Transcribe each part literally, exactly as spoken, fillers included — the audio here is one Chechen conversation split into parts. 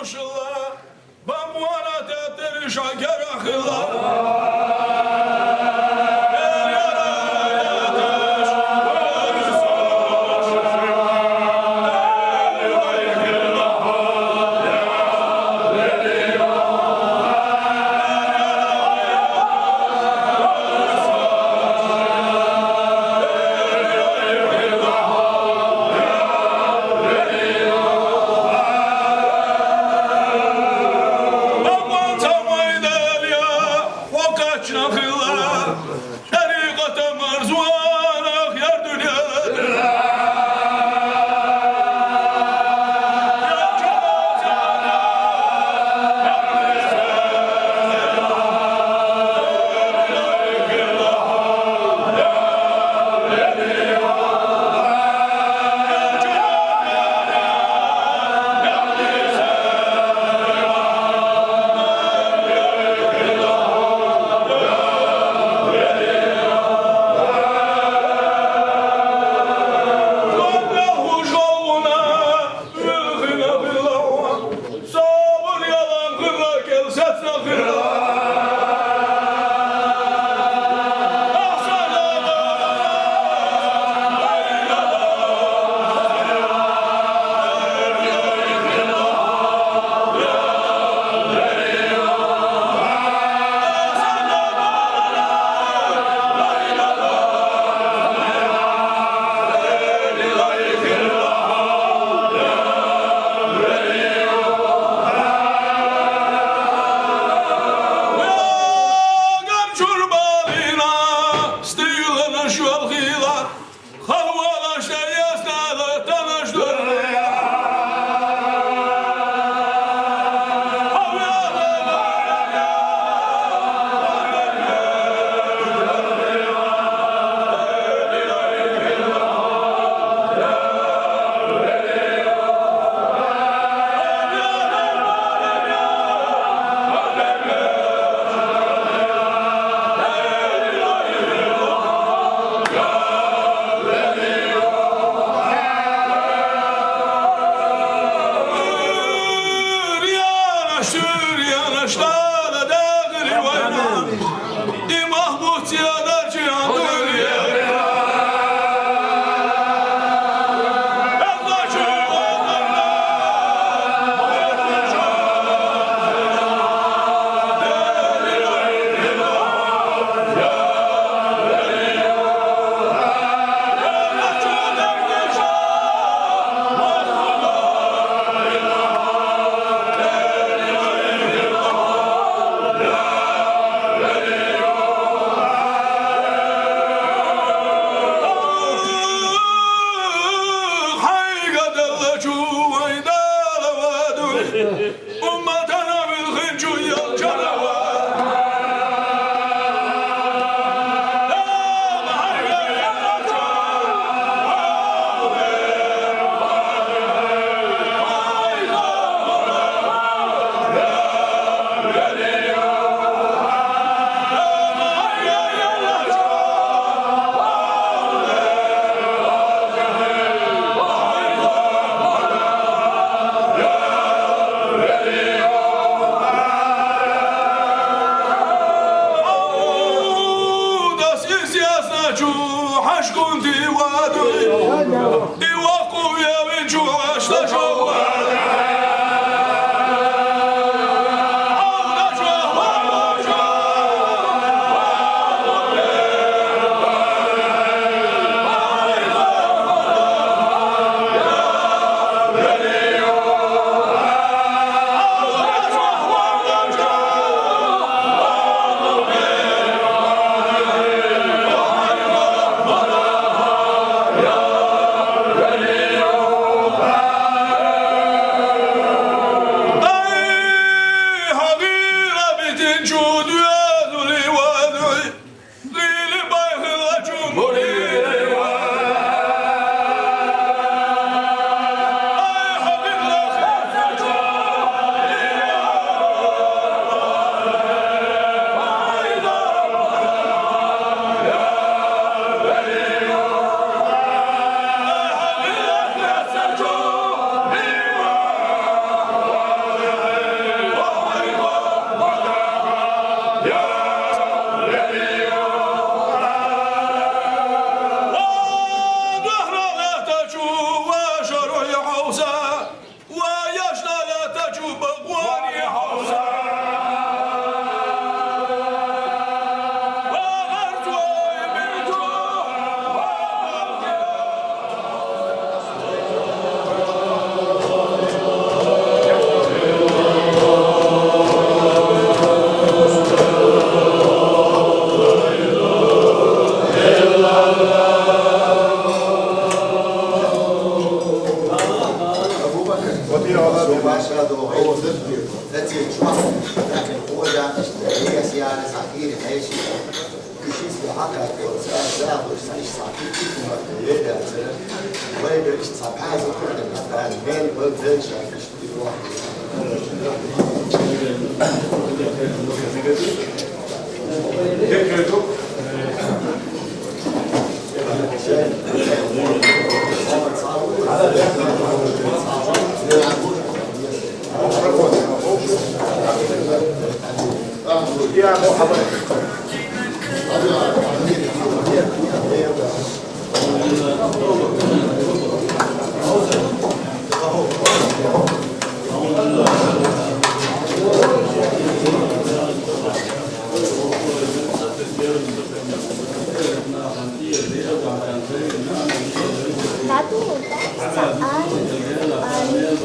Шла, бамуана театр шагера хила. Tatu, ta, sa, an, an.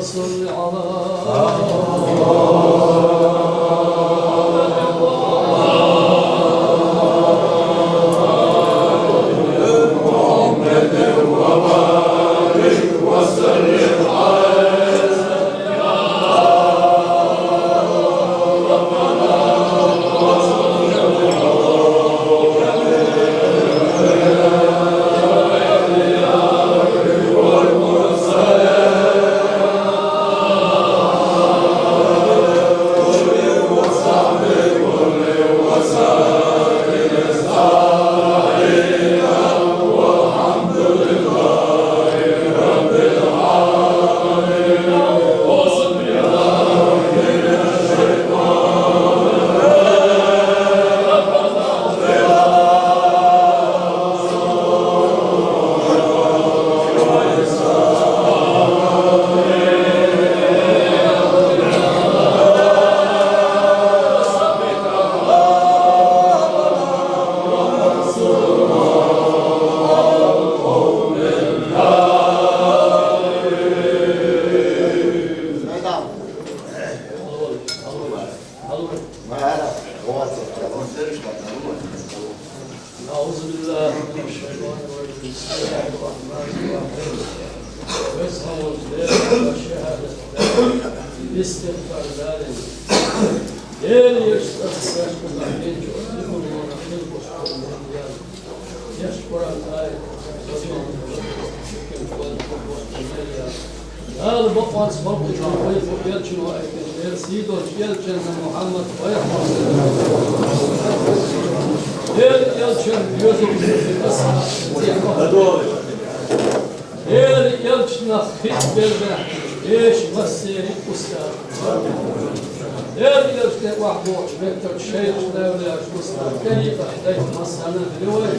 صل على أعوذ بالله من الشيطان الرجيم. بسم الله الرحمن الرحيم. Biz havuz ve şehadet. İstiğfar verin. Değerli yaşlar, yaşlar, genç, Дала бокъонца бакъван вай бу элчано айтина, сий долчу элчанна Мухьаммад пайхамарна. Дела элчан доьзалхо. Дела элчанах хи берза, эш массеран устаз. Дела элчан тӀе охьабохучу меттигашка шайхаш, навлияш, устаз, тӀарикъат дайта массарна а хили вай.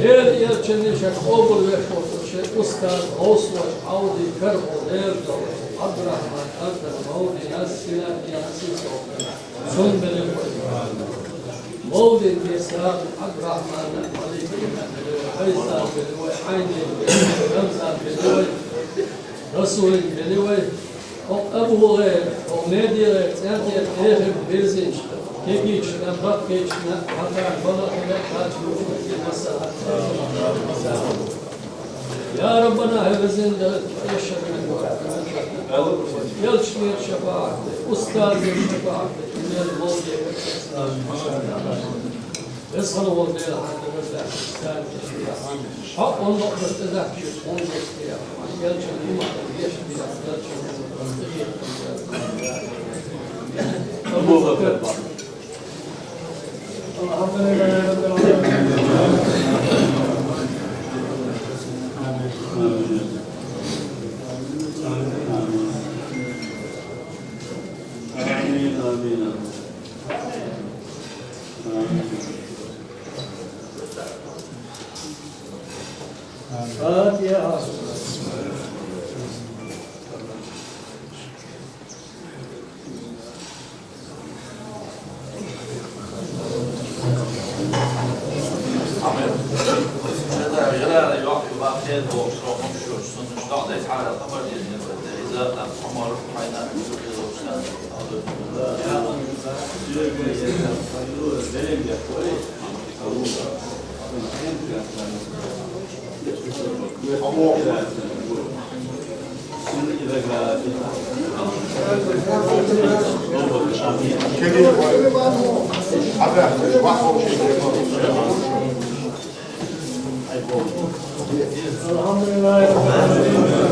Дела элчанна шаьш къобалвеш волчу шайн устаз, гӀовсалош Ӏавди карахь Дела долуш, Ӏабдурахьман Антон Мавлидас синан яхсин сохтана. Цунна бели вай. Мавлидин бен сагӀина Ӏабдурахьманна, Маликина бели вай, Айсана бели вай, Ӏайнина бели вай, Рамзана бели вай, Расулина бели вай. Хьо Абу ГӀайра, хьо Меди ГӀайра, цӀентӀера эхарт бирзинчу, кегийчу, баккхийчу, хьан тӀехь бала хилла кхача ву масала. Я Раббана, хьан везан Дела, эшшара элчанера шапаӀат де, устазера шапаӀат де, мел мовле. Веза хилла волу Дела, хьан дагар даьхкича, царна тӀе хьан хьакъ, хьуна бакъдерг тӀедахчийта, хьуна дерг тӀе, хьан элчан иман деш, элчан Абу Бакр. الحمد لله رب العالمين. آمين، آمين. فاتحة. الحمد لله رب العالمين.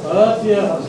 فاتحة.